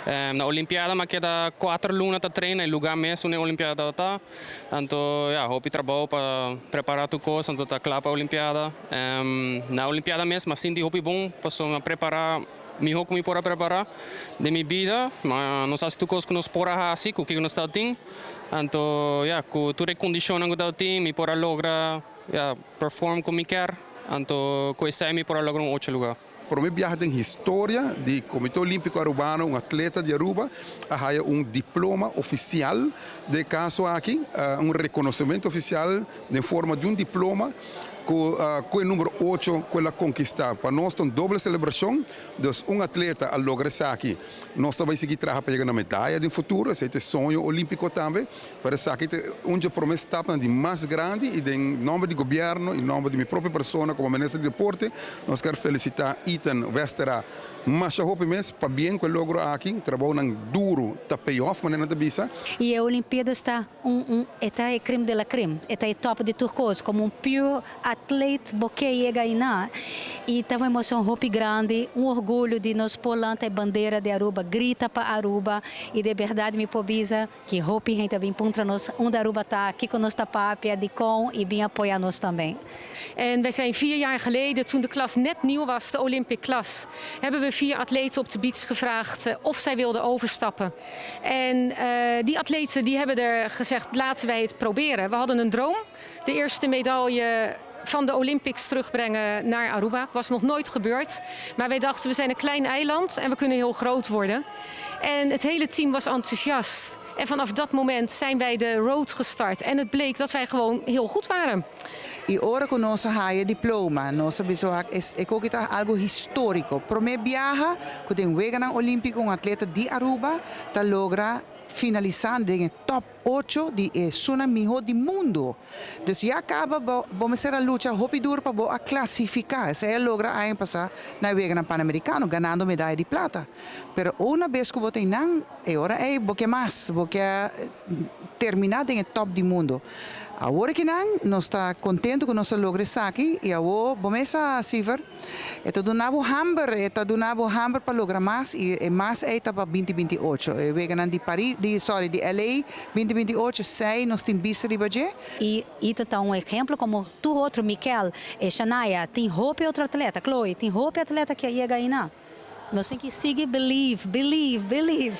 Na Olimpiada m'a keda 4 luna ta train e luga mes unda Olimpiada ta. Anto, ja, hopi trabou pa prepara tur cos, anto ta cla pa Olimpiada. Na Olimpiada mes, m'a sinti hopi bon, paso m'a prepara miho cu mi por a prepara den mi bida, mas nos a haci tur cos cu nos por a haci, cu kico nos ta tin. Anto, ja, cu tur e condicionnan cu ta tin, mi por a logra, ja, perform como mi kier. Anto, cu esey mi por a logra un 8 luga. Prome biaha den historia di Comite Olimpico Arubano, un atleta di Aruba a haya un diploma oficial den caso aki, un reconocimento oficial den forma di un diploma cu e number 8 cu el a conkista. Pa nos ta un doble celebracion, dus un atleta a logra esaki. Nos ta bay sigui traha pa yega na medaya den futuro, esey ta e soño olimpico tambe, pero esaki ta un di e prome stapnan di mas grandi y den nomber di gobierno y nomber di mi propio persona como minister di deporte, nos kier felicita Ethan Westera masha hopi mes pabien cu e logro aki. Trabounan duro ta payoff, manera nan ta bisa. Y e Olimpiada ta un, e ta e crème de la crème, ta e top di tur cos, como un pure athlete bo kier yega eynan. Y tabata un emocion hopi grandi, un orguyo di nos por lanta e bandera di Aruba, grita pa Aruba y di berdad mi por bisa cu hopi hende bin puntra nos unda Aruba ta, aki cu nos ta papia, di con y bin apoya nos tambe. En wij zijn 4 jaar geleden, toen de klas net nieuw was, de Olympic klas, hebben we vier atleten op de beach gevraagd of zij wilden overstappen. En die atleten die hebben er gezegd: laten wij het proberen. We hadden een droom, de eerste medaille van de Olympics terugbrengen naar Aruba. Was nog nooit gebeurd. Maar wij dachten: we zijn een klein eiland en we kunnen heel groot worden. En het hele team was enthousiast. En vanaf dat moment zijn wij de road gestart. En het bleek dat wij gewoon heel goed waren. Y ora cu nos a haya diploma, nos a bisa e ta algo historico. Prome biaha cu den Weganan Olimpico un atleta di Aruba ta logra finalisa den top 8 di esunnan miho di mundo. Dus ya caba bo mester a lucha hopi duro pa bo a clasifica. Esey a logra aña pasa na Weganan Panamericano, ganando medaya di plata. Pero un bes cu bo tin nan, e ora ey bo kier mas, bo kier termina den top di mundo. Awor cu nan, nos ta contento cu nos a logra esaki y awor, bo mes sa, Siver, e ta duna bo hamber, e ta duna bo hamber pa logra mas y mas ey ta pa 2028. E Weganan di Paris, di, sorry, di LA 2028, esey nos tin bista riba dje. Y Ethan ta un ehempel como tur otro, Mikel, y Shania, tin hopi otro atleta, Chloe, tin hopi atleta cu a yega eynan. Nos tin cu sigui believe, believe, believe.